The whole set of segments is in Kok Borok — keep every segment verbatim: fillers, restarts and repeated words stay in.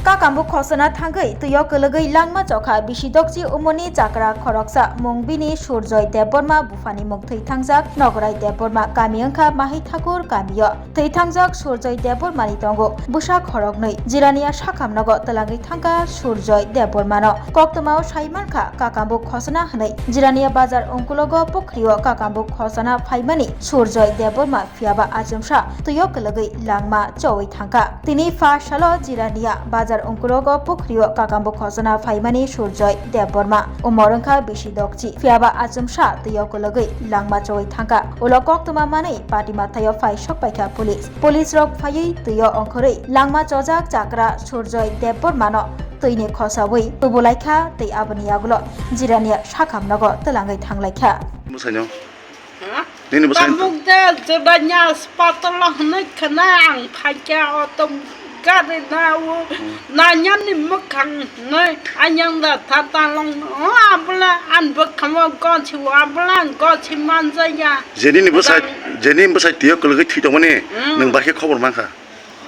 Kakambuk khosona thangwi twio kwlwgwi langma chokha bisi dokchi umorni chakra khoroksa, mung bini Surjoy Debbarma, buphani mung thwi thangjak Nogorai Debbarma, kami wngkha Mahi Thakur kamio. Thwi thangjak Surjoy Debbarmani tongo bwsa khoroknwi. Jirania sakhamnogo twlangwi thangkha Surjoy Debbarmano. Koktwmao sai mankha kakambuk khosona hwnwi. Jirania bazar ungkulogo pukhrio kakambuk khosona phaimani Surjoy Debbarma phiyaba achomsa twio kwlwgwi langma chowi thangkha. Tini pha salo Jirania bazar ungkulogo pukhrio kakambuk khosona phaimani Surjoy Debbarma. Umor wngkha bisi dokchi. Phiyaba achomsa twio kwlwgwi langma chowi thangkha. Ulo koktwma manwi pati mathaio phai sok paikha police. Police rok phaiwi twio ongkhorwi langma chojak chakra Surjoy Debbarmano twini khosawi tubulaikha tei aboni yagulo Jirania sakhamnogo twlangwi thanglaikha. Bwsaino? Ha? Nini bwsai. Tabuk de Jirania hospital hwnwi khna ang phaikha auto gari na o. Hmm. Nanyani mwkhang hwnwi ayang da tata long o abla an bwkhamo gosi o abla gosi manjaya. Jenini bwsai, Rang- jenini bwsai tio kwlwgwi thwi tongmani. Hmm. Nwng bahai khe khobor mankha.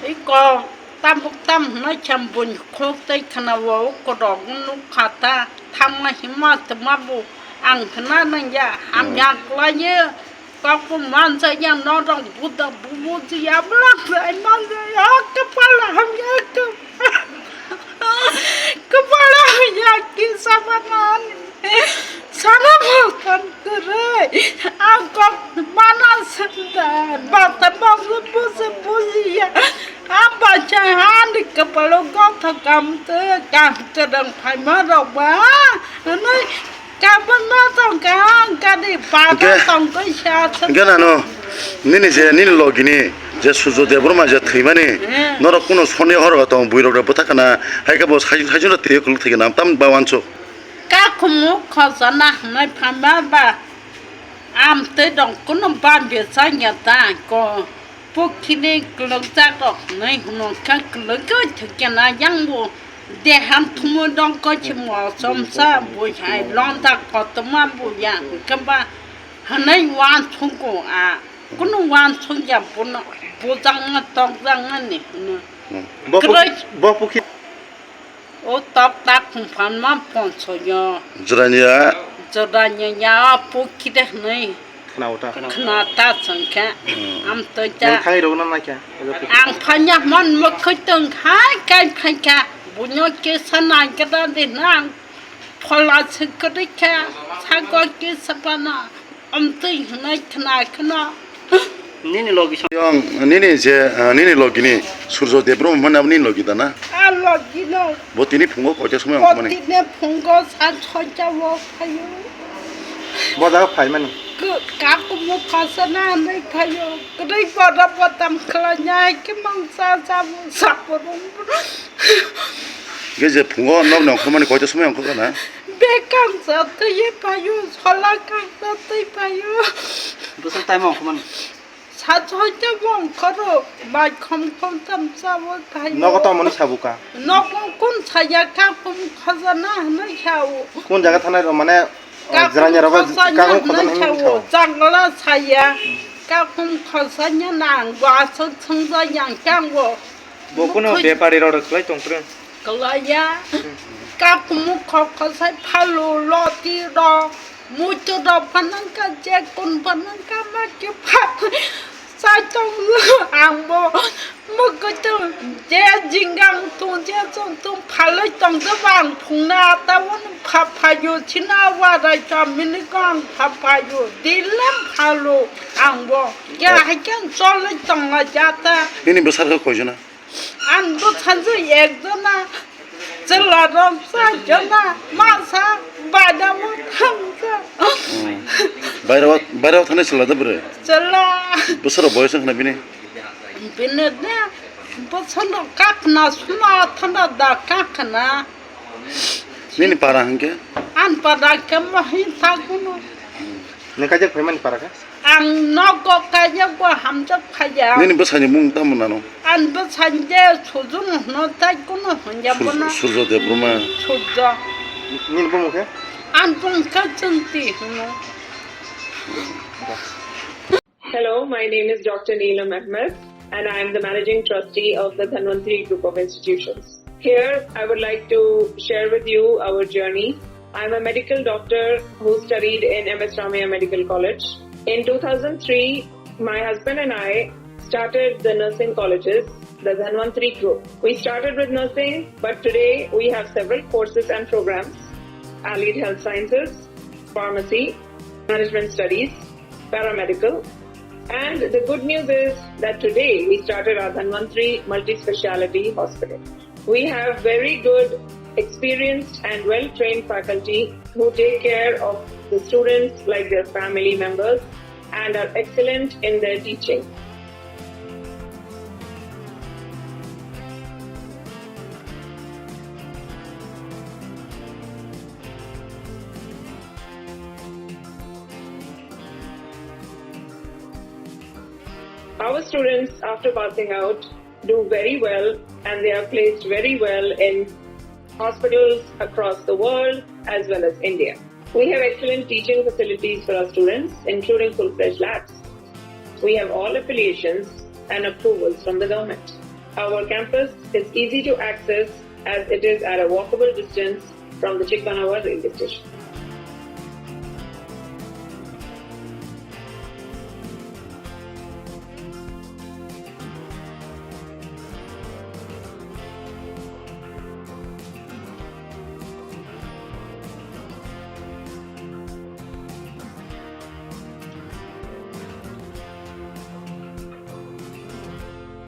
Iko tabuk tam hwnwi khe buini khuk tei khna o kodok nukha ta thangma hima twma bo ang khna nangya hamya. Hmm. Kwlaiyo. Kok bo manjak ya norok buda bubu jiya bwlak jai manjak ya kwpal hamya kwpal hamya kisa banan sana bwkan kwrwi ang kok mana senda bata bangso busi bujiya ang bachai hani kwpalo gothok kamtwi kang kwrwng phaima rok ba hwnwi. Kabangma tongkha ang kani pada Hingke, tongkha sa sa. Hingke nano, nini je, nini logini je Surjo Debbarma je thwimani, Eh. Norok kuno soni horo tong, buirok rok bwtha kana, hai khe bo sai, sai jora twi kuluk thai kana, tam ba wansu. Kakumu khosana hwnwi phaima ba, am twi dong kuno ba bechak ya ta ko. Pukhiri kwlwkjak rok hwnwi hwnkha kwlwgwi thwikhe na yang bo deham thumui dongkho se mosom sa bui hai lonjak kotorma buya hwnkhe ba hwnwi uansukgo a kunu uansukya bono bujakma tokjakmani hwno. Hmm. Bo Kwrwi- pukhi-, bo pukhi- O tok tak khum phan ma pon soyo. Jranya. Jranya ya pukhi de hnai. Khna uta. Khna ta sangkha. Hmm. Am to ta. Nang thai ro na na kya? Ang phanya man mo khoi tong khai kai phai kha. Bunyo ke sanai ka da de nang. Phola se kri kha. Sago ke sapana. Amtwi hwnwi khna kheno. Nini logi song. Yong, nini je, ah, nini logini Surjo Debbarma hwnma nini logi da na? A logi no. Bo tini phungo koita somoi ongkhormani? Bo tini phungo sa soita o phaio. Bo jaga phaimani? Kakumu khosana hwnwi phaio. Kwrwi boda bodam khlaina hai khe mangsa sa bo saporong. Ge je phungo nokni ongkhormani koita somoi ongkhorkha na? Bekang sa twi phaio, sola kang sa twi phaio. Bwswk time ongkhormani? Sa soita bo ongkhoro, bai khom khom tam sa bo phaio. Nogo tongmani sabuka? Nogo kun saya kakumu khosana hwnwi sao. Kun jaga thanai rw mane, Kakumu jranya rogo khosanya kakumu khosana hwnwi sao, sao. Jangla saya. Kakumu khosanya nang, bo aswk swngjak yang khe ang bo. Bo kuno bepari rok kwlai tong kwrwng. Kwlaiya. Kakumu khok khosai phalu loti rok, muitu rok phanang kha, je kun phanang kha, ma khe pha. Sai tong ang bo. Mukhutu je jingang tung je chung tung phalai tong khe bang phungna ta won pha phayu china warai ta mini kong pha phayu dilam phalo ang bo. Ya hai khe cholai tong la jata. Nini bwsarok koi jona? Ang bwsajwk ekjona, chwlarok chaijona, masa baidamo thangjak. Hmm. Bairao, bairao thani chwla da bwrwi? Chwla. Bwsarok boyos wngkha na bini? Bini de bwsarok kakna suma thanda da kakna. Nini para hwnkhe? Ang para khe mohin thakuno. Nini kaijak phaimani para khe? Ang nogo kaijakgo hamjak phaiya. Nini bwsani mung tamo nano? Ang bwsani de Sujung hwno, tai kuno hwnjabo Sur-, na. Surjo Debbarma. Surjo. Nini bumung khe? Ang bumung khe Jyoti hwno. Hello, my name is Doctor Neelam Ahmed, and I am the Managing Trustee of the Dhanvantri Group of Institutions. Here, I would like to share with you our journey. I'm a medical doctor who studied in M S Ramaiah Medical College. In two thousand three, my husband and I started the nursing colleges, the Dhanvantri group. We started with nursing, but today we have several courses and programs: allied health sciences, pharmacy, management studies, paramedical. And the good news is that today we started our Dhanvantri multi-speciality hospital. We have very good, experienced and well-trained faculty who take care of the students like their family members and are excellent in their teaching. Our students, after passing out, do very well and they are placed very well in hospitals across the world as well as India. We have excellent teaching facilities for our students, including full-fledged labs. We have all affiliations and approvals from the government. Our campus is easy to access as it is at a walkable distance from the Chikbanawa railway station.